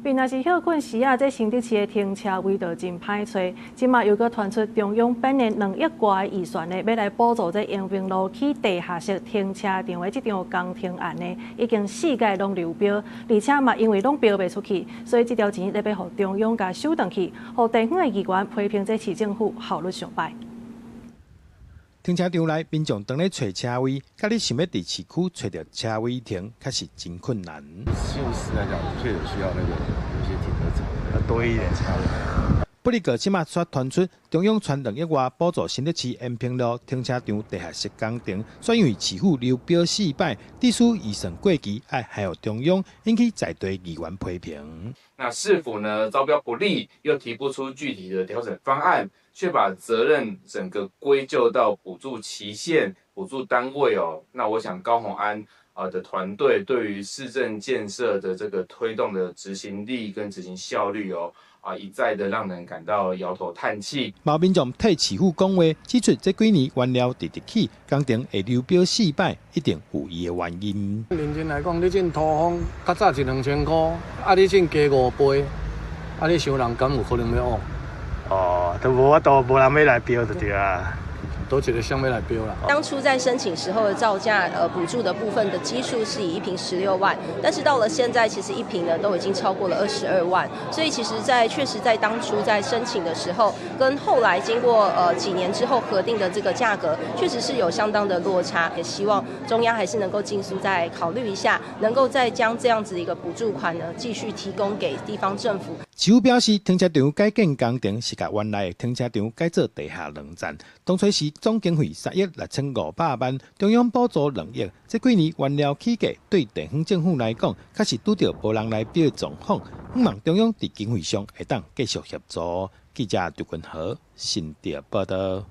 平若是歇睏時啊，這新竹市的停車位就真歹揣。這馬又閣傳出中央編列2億外的預算呢，欲來補助這延平路起地下室停車場的這場工程案呢，已經四屆攏流標，而且嘛因為攏標袂出去，所以這條錢咧欲予中央共收轉去，予地方的議員批評這市政府效率上歹。停車場內民眾當咧揣車位，佮你想欲佇市區揣著車位停，確實真困難。現實來講，確實需要那個有些停車場，要多一點車位。不過，這馬煞傳出中央攢2億外補助新竹市延平路停車場地下室工程，煞因為市府流標四擺，致使預算過期，愛還予中央，引起在地議員批評。那市府呢招標不利，又提不出具體的調整方案，卻把責任整個歸咎到補助期限、補助單位哦。那我想高虹安啊的團隊對於市政建設的這個推動的執行力跟執行效率哦，啊一再的讓人感到搖頭嘆氣。嘛有民眾替市府講話，指出這幾年原料直直起，工程會流標四擺，一定有伊的原因。認真來講，你種土方較早一兩千箍，啊，你種加5倍，啊，你想人敢有可能欲往？哦，都無法度，無人欲來標就對啊。佗一个想欲來標啦。當初在申請時候的造價，補助的部分的基數是以一坪16萬，但是到了現在，其實一坪呢都已經超過了22萬，所以其實在確實在當初在申請的時候，跟後來經過幾年之後核定的這個價格，確實是有相當的落差。也希望中央還是能夠盡速再考慮一下，能夠再將這樣子一個補助款呢繼續提供給地方政府。市府表示，停車場改建工程是共原來的停車場改做地下兩層，當初是總經費3億6500萬，中央補助2億。這幾年原料起價，對地方政府來講，確實拄著無人來標的狀況。希望中央佇經費上會當繼續協助。記者劉君和新竹報導。